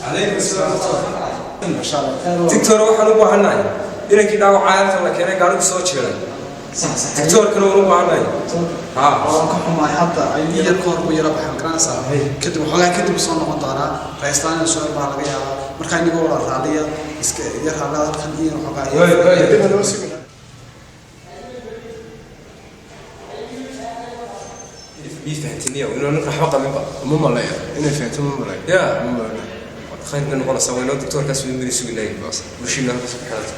Calaykum salaam. Doctor, waxaan u baahannahay inankii dhaawaca halkan la keenay, gaarigu soo jeeday. Doctorkana waan u baahannahay. Ha. Waan ka xumahay, hadda ayuu yar ka hor buu yara baxay, garanaysaa. Kadib waxoogaa kadib soo noqon doonaa, raystaan inuu soo baa laga yaabaa. Markaa inigoo wada raaliya, iska yar raaliya halkan iyo waxoogaa. Way, way. Dib loo sugi. Mii fahantiniya inuu ninka waxba qabinba? Uma maleeyo inay fahanto, uma maleeyo. Ya. Uma maleeyo. Khayr bay noqonaysaa, waynoo doctorkaas way mari suginay. Bulshiina halkaas ku xidhanta.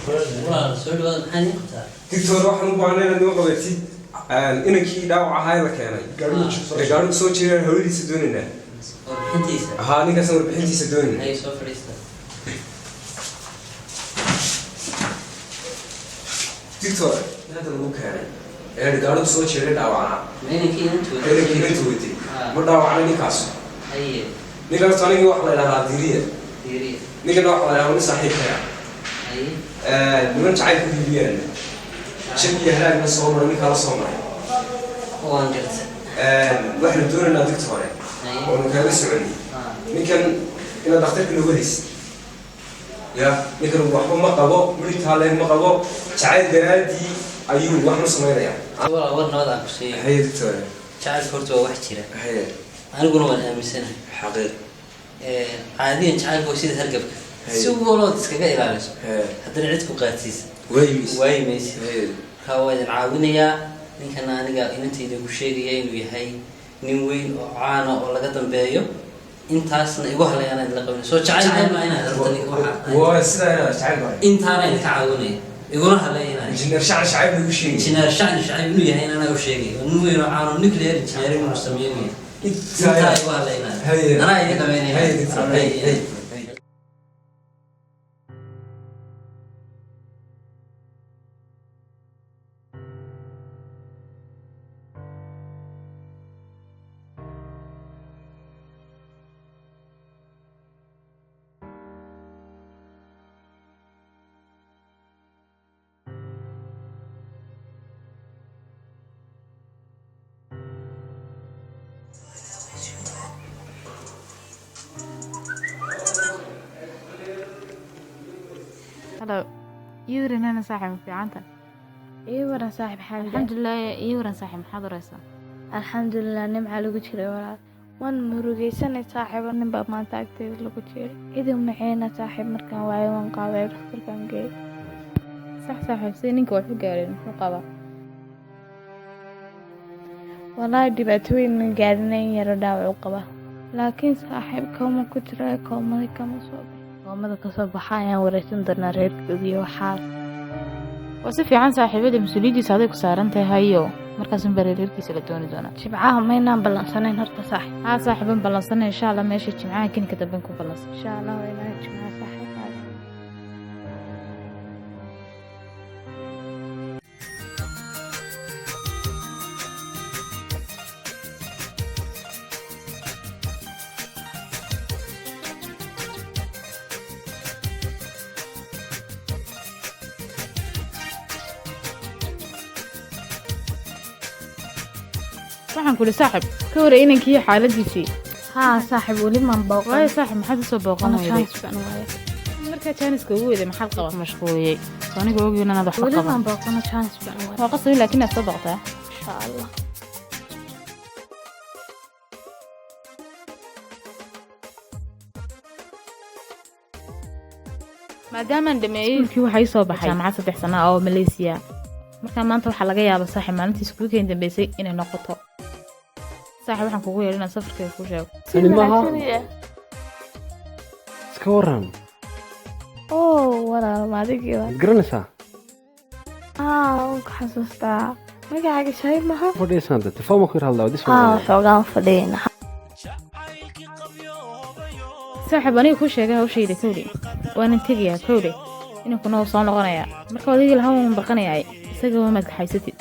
Walaal, soo dhawaada. Maxaa idin qabtaa? Doctor, waxaan u baahnay inaad noo qabatid inankii dhaawac ahaa ee la keenay ee gaarigu soo jeedaan, hawladiisa doonaynaa. Warbixintiisa? Haa, ninkaasaan warbixintiisa doonaynaa. Hay, soo fadhiista. Doctor, hadda lagu keenay ee gaarigu soo jeeday dhaawacnaa. Ma inankii inanta waday? Inankii inanta waday. Ma dhaawacnay ninkaas? Haye. Ninkaas anigii waxa la idhahdaa Diriya. Diiriya. Ninkana waxa la idhahdaa nin saaxiibkaya. Haye. Niman jacayl ku hiibiyaan, shab iyo halaagna soo maray, ninkaa la soo maray. Waan garta. Waxaanu doonaynaa, doctore, Haye. oonu kaaga soconay ninkan inaad dhakhtarka nooga haysid. Ya, ninkan waxba ma qabo, midhigtaa leeg ma qabo, jacayl daraaddii ayuu waxnu samaynayaa. Walaal, war nabad aan ku siiyo. Haye, doctore. Jacaylka horta waa wax jira. Haye. Aniguna waan aaminsanahay. Xaqiiq. Caadiyan jacaylka waa sida hargabka. Haye. Si walood iskaga ilaaliso, Haye. haddana cid ku qaadsiisa waayimis. Waayi maysid. Haye. Markaa waa idin caawinayaa. Ninkana aniga inantayda ku sheegaya inuu yahay nin weyn oo caana oo laga dambeeyo. Intaasna igu halay anaa idinla qabin. Soo jacayl ma inaad rabto ninka waxa Waa sidaa inaad jacayl bahay. Intaana idinka caawinaya, iguna halay inaad Injineer Shacli Shacayb lagu sheegay. Injineer Shacli Shacayb inuu yahay inanaa u sheegay oo nin weyn oo caano nuclear engineering inuu sameeyo. Intaa igu halay inaad Haye. anaa idin dhameynaya. Haye, doctor. Haye, haye. Halo, ii waranana saaxiib, ma fiicanta? Ii waran saaxiib, xaalada? Alxamdulilah. Ii waran saaxiib, maxaad wareysaa? Alxamdulilah, nimca lagu jiray walaal. Waan murugaysanay saaxiibo, nin baa maanta agteeda lagu jiray. Cidi maceena saaxiib, markaan waayo waan qaaday, dhakhtarkaan geeyay. Sax saaxiib, see ninka wax u gaareen? Muxuu qabaa? Walaahi dhibaatooyin ma gaarin, in yaro dhaawac u qaba. Laakiin saaxiib kooma ku jira, koomada kama soo bixin. Koomada kasoo baxa ayaan wareysan doonaa reerkooda iyo waxaas. Waa si fiican saaxiibada, mas-uuliyaddiisa aday ku saaran tahay, hayo markaasun baa reerkiisa la dooni doonaa. Jimcaha maynaan ballansanayn horta saaxiib? Haa saaxiiban, ballansana insha Allah, meesha jimcaha kininka damben ku ballansan. Insha Allah waa inaan jimcaha saaxiib. Waxaan kuli saaxib, ka waray inankii xaaladiisii? Haa saaxiib, weli maan booqan. Waayo saaxib, maxaad usoo booqan Ana weyday? chance baan waaye. Markaa jaaniska ugu weyday maxaad qaban mashquuliyey? Soo aniga ogiin inaad waxba Weli qaban. maan booqano, chance baan waaye. Waa qasab, laakiin aad soo boqtaa. Insha Allah. Maadaamaan dhameeyey iskuulkii, waxaa ii soo baxay jaamacad 3 sano ah oo Malaysia. Markaa maanta waxaa laga yaabaa saaxiib maalintii iskuulkeen dambeysay inay noqoto. Saaxiib, waxaan kugu yeedhi inaan safarkayga ku sheego. Si Maaha. wanaagsan. Iska waran. Oo walaal, maadigii waa. Waad garanaysaa? Haa, waan ku xasuustaa. Magacaaga Shahiid maha? Fadhiisaan de telefoon ku yar hadlaa dis. Haa, waxoogaan fadhiyayna. Saaxiib, aniga kuu sheegay hawshayda kowdhe, waanan tegayaa kowdhe, inankuna wuu soo noqonayaa. Marka odaygii lahaa waan baqanayaa, isaga waa maad kaxaysatid.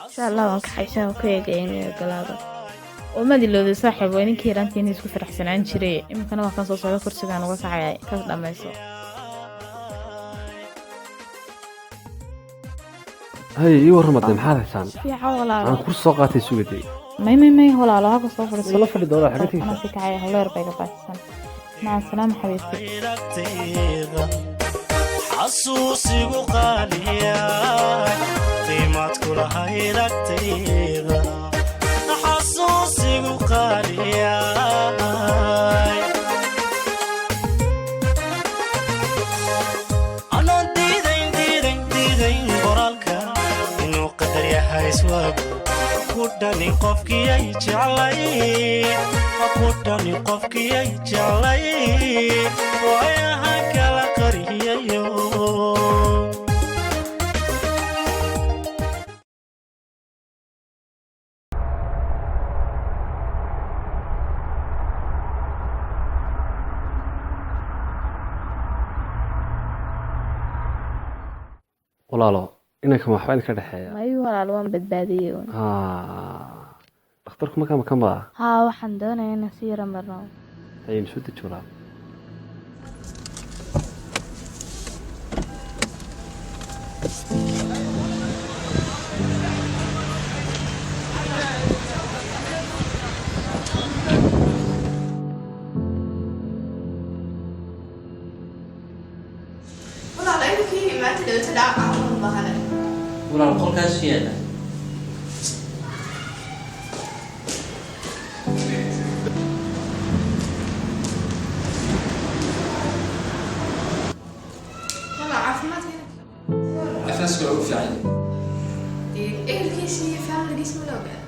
Insha Allah waan kaxaysan, waan ku eegaya inuu ogolaado. Oo maad ilowday saaxiib, waa ninkii yaraantiina isku faraxsanaan jiray. Iminkana waa kan soo socda, kursigaan uga kacaya ka dhammayso. Hay, ii warrama dee, maxaad haysaan? Fiican walaalo. Aan kursi soo qaatay sugaday. May may may walaalo, halka soo fadhiiso. La fadhi doonaa, xagga tegeysaa? Anaa si kacaya, hawleer bay ga baajisan. Maca salaama xabiibti. Agtayda xasuusigu qaaliya, qiimaad kulahayd agtayda, xasuusigu qaaliya. Anoon diidayn diidayn diidayn qoraalka inuu qadar yahay iswaagu ku dhani qofkiyay jeclay, ku dhani qofkiyay jeclay, waayaha kala qariyayo. Walaalo, inankan waxba idinka dhexeeya? Mayu walaalo, waan badbaadiyey uun. Haa, dhakhtarku markaa ma kan baa? Haa, waxaan doonayaa inaan si yara marno. Ayaynu soo deji walaal. Walaal, inankii maanta dhawata dhaawaca uma baahane. Walaal, qolkaas yaala. Walaal, caafimaadka Caafimaadku waa ugu fiican yahay. Dee ehelkiisa iyo familigiisa ma la ogaa?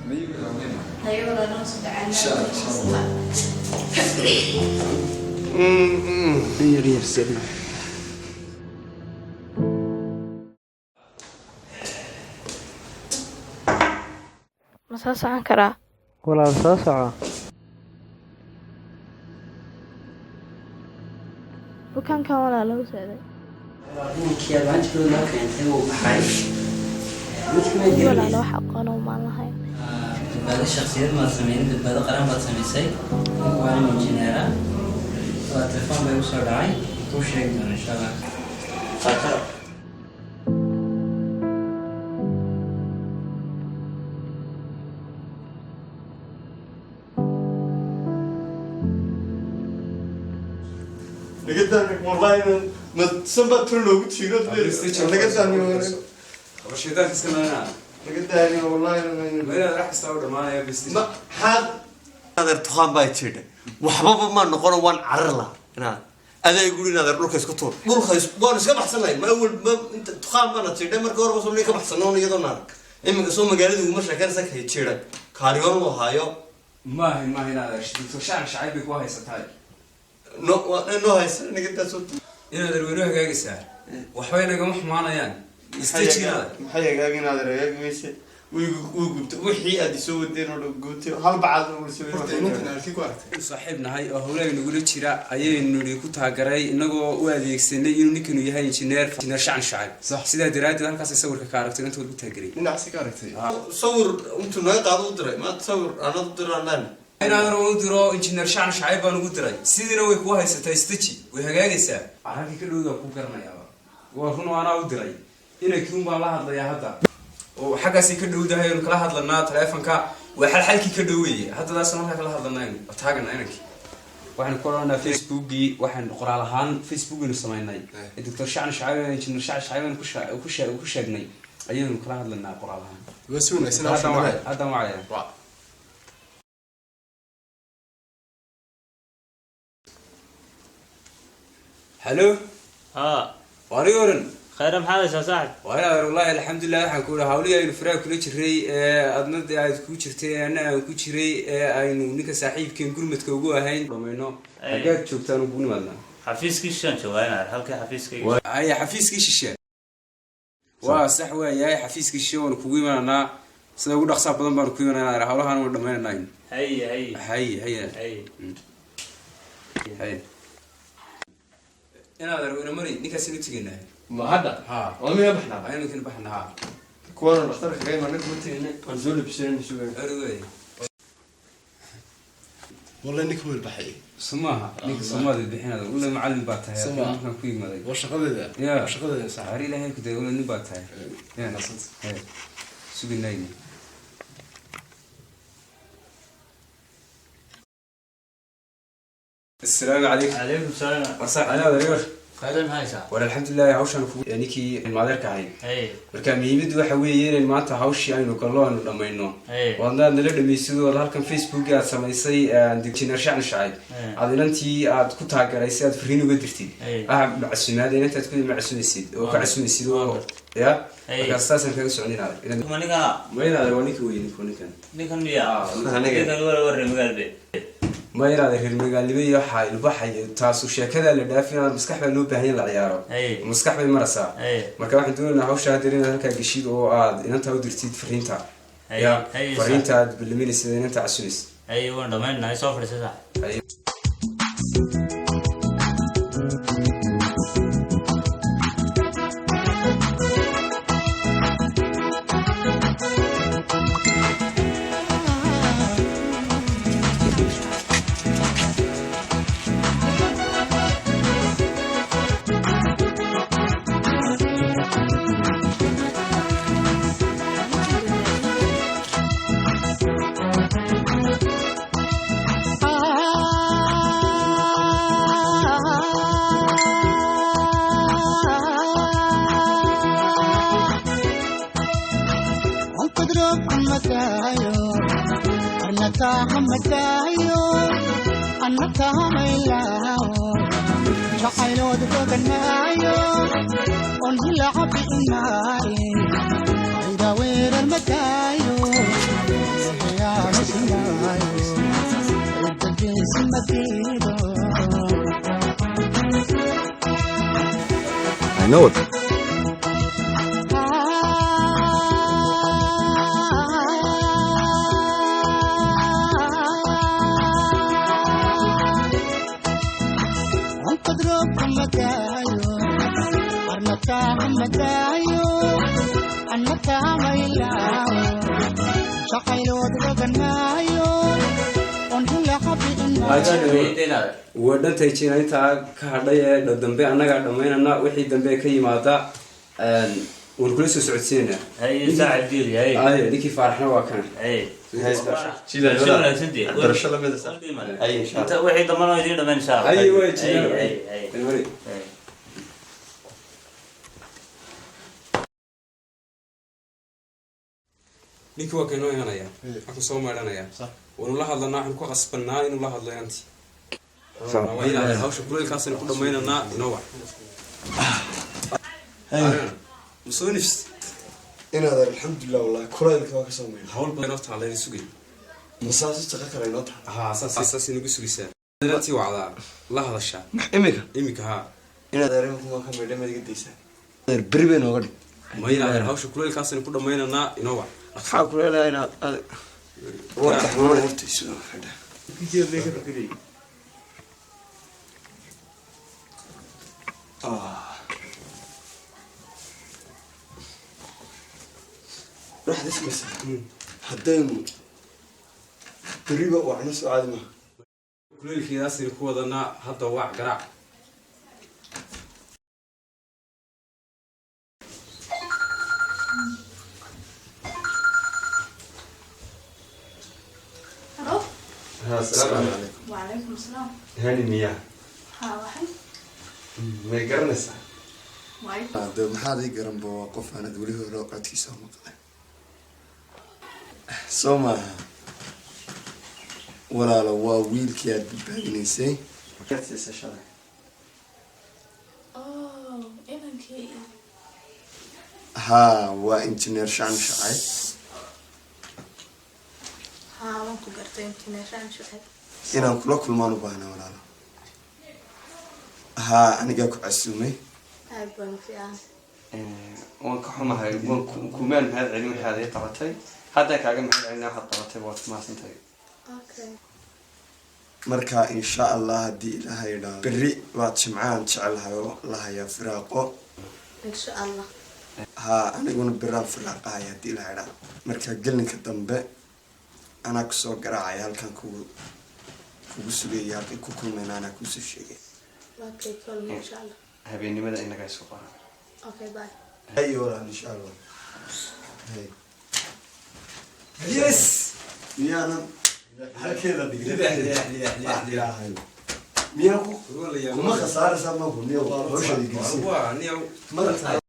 Haye walaal, noo soo dacaa. Insha Allah, insha Allah. Ma soo socon karaa? Walaal, soo soco. Bukaankan walaalo u socday. Ninkii aad maanta noo keentay wuu baxay. Mid kamid Walaalo, garanaysa wax aqoon umaan lahayn. Badbaado shakhsiyad maad sameynin, badbaado qaran baad samaysay. Ninku waa nin injineera. Waa telefoon bay usoo dhacay, kuu sheegi doona insha Allah. Faataro. Naga wallahi ma sanbaa tun loogu jiiro. Naga daani. War shaydaanka iska naanaa. Naga daani wallahi. Ma inaad wax kasta u dhamaanaya bas. Ma xaad Adeer, tuqaan baa jirdha, waxbaba ma noqono, waan carar lahaa inaad adaa guri inaad dhulka isku tuur, dhulka waan iska baxsan lahay. Ma awal ma inta tuqaan baana jirdhay marka horeba soo ka baxsano iyadoo arag iminka soo magaalada uguma sheekanaysa kay jiray kaariyoon loo haayo. Maahin maahin adeer, doctor Shacan Shacayb bay ku haysataa. No waa noo haysa, naga daa soo. Inaad weyno hagaagaysaa, waxba inagama xumaanayaan. Istaji inaad. Maxay hagaagin adeer? Hagaagi mayse, way gubtay wixii aad isoo wadeen oo dhan, gubtay hal bacaad ugu soo. Saaxiib nahay oo howlaha nagula jira ayaynu nidhi ku taageray, inagoo u adeegsanay inuu ninkanu yahay injineer Shacan Shacayb. Sidaa daraaddeed halkaasay sawirka ka aragtay inta lagu taageray. Dhinacaasi ka aragtay. Sawir intuu naga qaado u diray, maanta sawir anad u diraan laan. Inaadan u diro injineer Shacan Shacayb baan ugu diray, sidiina way kuu haysataa. Istaji, way hagaagaysaa. Halkii ka dhowdaa kuu garanayaaba, waa run oo anaa u diray. Inankii un baan la hadlayaa hadda oo xaggaasay ka dhowdahay aynu kala hadlanaa taleefonka. Waa xalxalkii ka dhoweeye haddadaasna markaa kala hadlanaa aynu taagana inankii. Waxaynu ku odhanaa Facebookii, waxaynu qoraal ahaan Facebookaynu samaynay doctor Shacan Shacayb, injineer Shacan Shacayb aynu ku sheegnay ayaynu kala hadlanaa qoraal ahaan. Waa si wanaagsan. Haddaan haddaan wacaya. Halo. Haa. Waari oran. Khayra, maxaad haysaa saaxib? Waa inaad, wallahi alxamdulilah. Waxaan ku ihi hawlihii aynu faraha kula jiray ee adna dee aad ku jirtay, anna aan ku jiray, ee aynu ninka saaxiibkeen gurmadka ugu ahayn dhamayno. Xaggaad joogtaan kugu nimaadnaa? Xafiiskii shishaan joogaa inaad halkii xafiiskayga. Haya, xafiiskii shishe waa sax waayahay. Xafiiskii shishe waanu kugu imananaa, sida ugu dhaqsaha badan baanu ku imananaa. Hawlahan waanu dhamaynanaa. Haye haye. Haye haye. Haye. Haye inaad arweyna mari, ninkaasinu tegaynaa. Ma hadda? Ha. Waa miya baxnaa? Aynu kan baxnaa, ha. Kuwaana dhakhtarka kaga imaanay kuma tegina, waan soo labsanayna, sugayna. Arwey. Wallahi ninka weel baxay. Sumaaha ninka Soomaalida bixinada ule macallin baa tahay halkan ku yimaday. Waa shaqadeeda. Ya. Waa shaqadeeda sax. Hari Ilaahay ku day ule nin baa tahay. Ya nasant. Suginayni. السلام عليكم. عليكم السلام. وصح انا ودريور. Khayran haysaa. War alxamdulilah hawshan ku ninkii maadeerka ahay. Hey. Marka muhiimaddu waxa weeye inaynu maanta hawshii aynu gallo aanu dhammayno. Hey. Waadna nala dhamaysid oo halkan Facebook aad samaysay injineer Shacni Shacayb. Aad inantii aad ku taageeraysay aad fariin uga dirtid. Ah macsuumaad inantaad ku macsuumaysid oo ka casuumaysid oo ya. Marka saasaan kaga soconin adag. Maniga. Ma inaad waa ninka weyn ninkan. Ninkan miya. Ninkan waa reer magaalbe. Ma inaad reer magaalnimo iyo waxaa ilbaxay taasu sheekada la dhaafin inaad maskax baa loo baahan la ciyaaro. Maskax bay maraysaa. Marka waxaan doonaynaa hawsha hadda inaad halkaa geshid oo aad inantaa u dirtid fariinta. Ya fariinta aad biliminaysid inanta casuumaysid. Haye waan dhammaynahay soo fadhiisa sax. I know it. Waa dhantay jiina intaa ka hadhay ee dambe annagaa dhammaynana wixii dambe ka yimaada waan kula soo socodsiinaynaa. Ninkii Faaraxna waa kan. Wixii dambana waa idiin dhammayn insha Allah. Haye waa jiina. Ninkii waa kainoo imanaya waxaan soo maydhanaya waanu la hadlanaa waxaan ku qasbanaa inuu la hadlo inantii. Waa inaad hawsha kuleylkaasaynu ku dhammaynanaa inoo wac. Masoo nifs. Inaad alxamdulilah wallahi kulaylka waa ka soo maydhay. Hawl badan inoo taala ina sugay. Masaas shaqo kale inoo taala. Haa saas inagu sugaysaa. Inantii wacdaa la hadashaa. Imika? Imika haa. Inaad arrin kuma ka maydhay maad iga daysaa. Beri bay nooga dhig. Ma inaad hawsha kuleylkaasaynu ku dhammaynanaa inoo wac. Maxaa kuleelaha inaad warta xanuun horta isu xidha. Waxaad ismaysaa haddaynu beriba wacno soo caadi maaha. Kuleylkeedaasaynu ku wadanaa hadda wac garaac. Asalaamu calaykum. وعليكم السلام. Hani miyaa? ها waxay May garanaysaa? Waay. Hade maxaad ii garanba waa qof aanad weli hore codkiisa u maqlay. Soo maaha. Walaalo waa wiilkii aad badbaadinaysay. Oh, inankii. Haa waa injineer Shacni Shacayb. Haa waan ku gartay injineer Shacni Shacayb. Inaan kula kulmaan u baahnaa walaalo. Haa anigaa ku casuumay. Aad baan u fiican. Waan ka xumahay waan kumaan mahad celin waxaad ii qabatay. Haddaan kaaga mahad celinaa waxaad qabatay waad ku mahadsantahay. Okay. Marka insha Allah haddii Ilaahay idhaahdo berri waa jimcaan jecelahay oo la hayaa firaaqo. Insha Allah. Haa aniguna berraan firaaqahaya haddii Ilaahay idhaahdo. Marka gelinka dambe anaa kusoo garaacaya halkan kugu Kugu sugaya, halkay ku kulmayna anaa kuusoo sheegay. Okay, call me, insha Allah. Habeennimada inaga isku qoran. Okay, bye. Haye walaal, insha Allah. Haye. Yes. Miyaanan halkeeda dhigin? Libax, libax, libax, libax, libax. Miyaa ku kuma khasaaraysaa? Maku miya hawshaadi gelisay? Waa niyow. Marata.